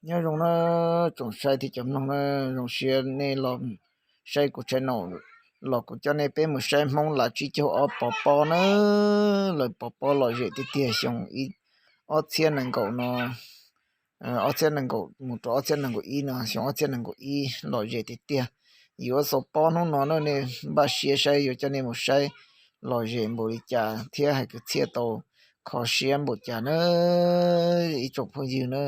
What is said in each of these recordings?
Nyob zoo na tsoom saib thiab cov mloog na, zoo siab nej los saib kuv tshai naum los kuv coj nej peb mus saib Hmoob lav tsib caug ob pov pob na. Lawv pov pob lom zem tiag tiag xyoo ob txhiab nees nkaum no, ob txhiab nees nkaum mus rau ob txhiab nees nkaum ib no, xyoo ob txhiab nees nkaum ib lom zem tiag tiag. Yuav xaus pob hnub no na, nej npaj siab saib yuav coj nej mus saib lom zem npaum li cas thiab hais kwv txhiaj tau kho siab npaum cas na. Ib tsoom phooj ywg na,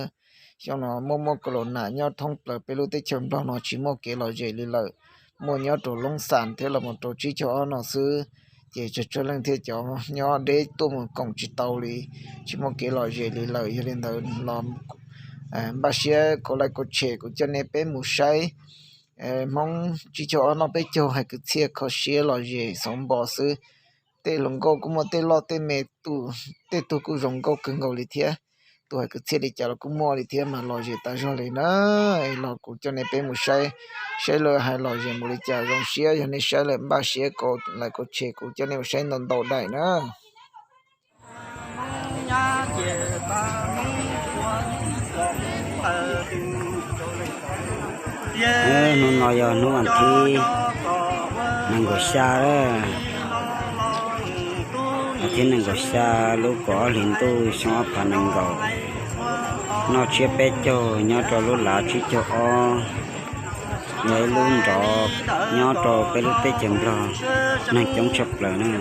xyoo no muaj muaj kaus laum nam nyob thoob plaws peb lub teb chaws Nplog no tsis muaj kev lom zem li lawm. Muaj nyob rau Loob Xas thiab los mus rau tsib caug ob no xwb, ces tsawg tsawg leej thiab cov nyob deb tuaj mus koom tsis tau li, tsis muaj kev lom zem li lawm. Yog li ntawd los npaj siab kov like kov share kuv coj nej peb mus saib Hmoob tsib caug ob noj peb caug hais kwv txhiaj kho siab lom zem xauv npo xwb. Tej hluas nkauj kuj muaj tej loj tej me, tej tug kuj zoo nkauj kawg nkaus li thiab. Tus hais kwv txhiaj li cas los kuj muaj li thiab mas lom zem tas zog li na. Los kuv coj nej peb mus saib, saib lawv hais lom zem mus li cas zoo siab. Yog nej saib lawm npaj siab kov like kov share kuv coj nej mus saib ntau ntau daim na. Hnub no yog hnub vas thib nees nkaum xya, vas thib nees nkaum xya lub kaum ob hlis ntuj xyoo ob phav nees nkaum. Noj tsiab peb caug nyob rau lub lav tsib caug ob, yog ib lub nrov nyob rau peb lub teb chaws Nplog, neeg coob tshaj plaws na.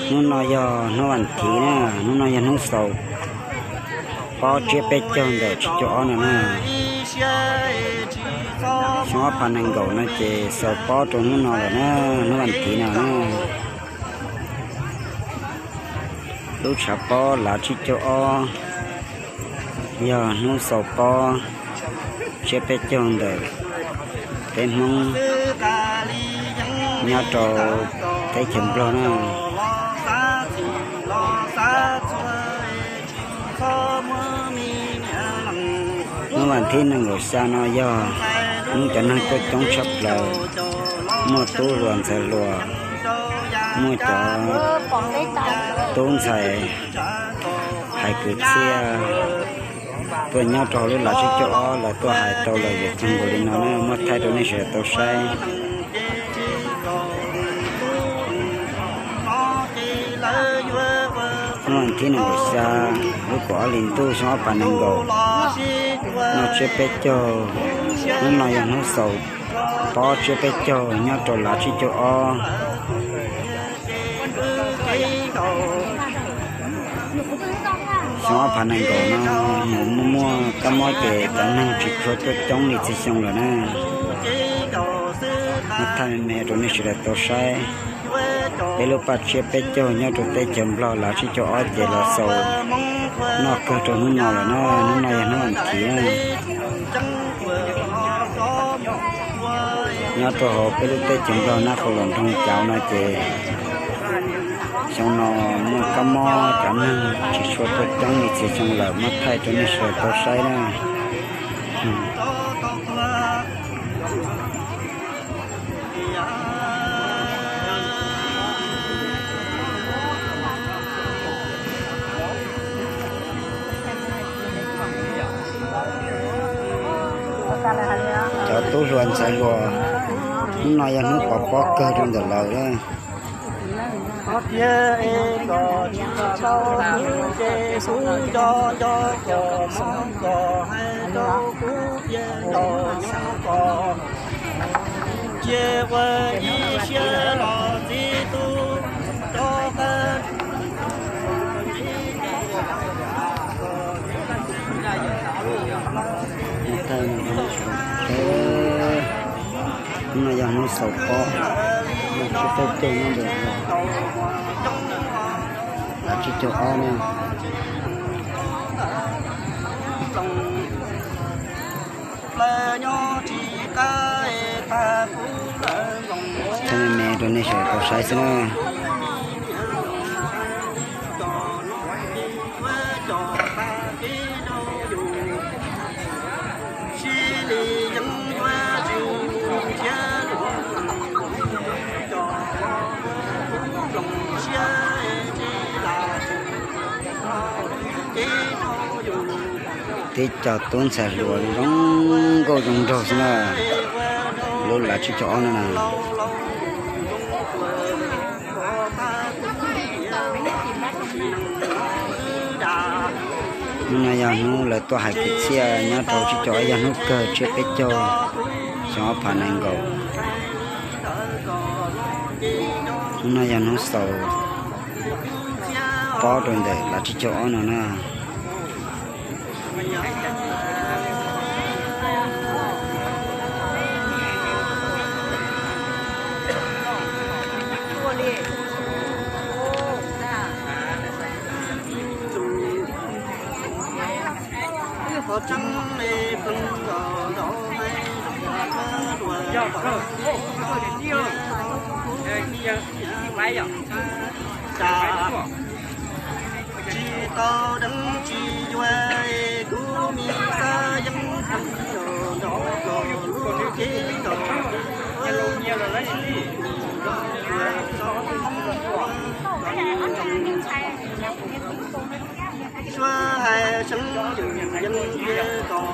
Hnub no yog hnub vas thib na, hnub no yog hnub xaus pob tsiab peb caug ntawm tsib caug ob no na. Xyoo ob phav nees nkaum no ces xaus pob rau hnub no lawm na, hnub vas thib no na. Lub tshav pob lav tsib caug ob yog hnub xaus pob tsiab peb caug ntawm peb Hmoob nyob rau teb chaws Nplog na. Hnub vas thib nees nkaum xya no yog hnub cov neeg tuaj coob tshaj plaws, muaj tub hluas ntxhais hluas, muaj cov tub ntxhais hais kwv txhiaj tuaj nyob rau hauv lub lav tsib caug ob, lawv tuaj hais tau lom zem kawg nkaus li no na, muab thaij rau nej sawv daws tau saib. Hnub vas thib nees nkaum xya lub kaum ob hlis ntuj xyoo ob phav nees nkaum, noj tsiab peb caug. Hnub no yog hnub xaus pob tsiab peb caug nyob rau lav tsib caug ob. Xyoo ob phav nees nkaum no mus muaj muaj kab mob ces cov neeg tsis tshua tuaj coob li txhia xyoo lawm na. Muab thaij me me rau nej sawv daws tau saib. Peb lub paj tsiab peb caug nyob rau teb chaws Nplog lav tsib caug ob ces los xaus noj kawg rau hnub no lawm na, hnub no yog hnub vas thib na. Nyob rau hauv peb lub teb chaws Nplog Nab Qhau Los Nroog Cauv no ces xyoo no muaj kab mob cov neeg tsis tshua tuaj coob li txhia xyoo lawm, muab thaij rau nej sawv daws tau saib na. Cov tub hluas ntxhais hluas, hnub no yog hnub pov pob kawg rau ntawm lawv. Hnub no yog hnub xaus pob, noj tsiab peb caug nyob ntawm lav tsib caug ob na. Thaij me me rau nej sawv daws tau saib xwb na. Tib co tub ntxhais hluas zoo nkauj zoo nraug xwb na, lub lav tsib caug ob no na. Hnub no yog hnub lawv tuaj hais kwv txhiaj nyob rau tsib caug ob, yog hnub kawg tsiab peb caug xyoo ob phav nees nkaum. Hnub no yog hnub xaus pob rau ntawm lav tsib caug ob no na. Tsis tau deev tsis yuav, kuv me xav yeej nrog los lub kev nrog. Suav hais seev yus yeej tias kom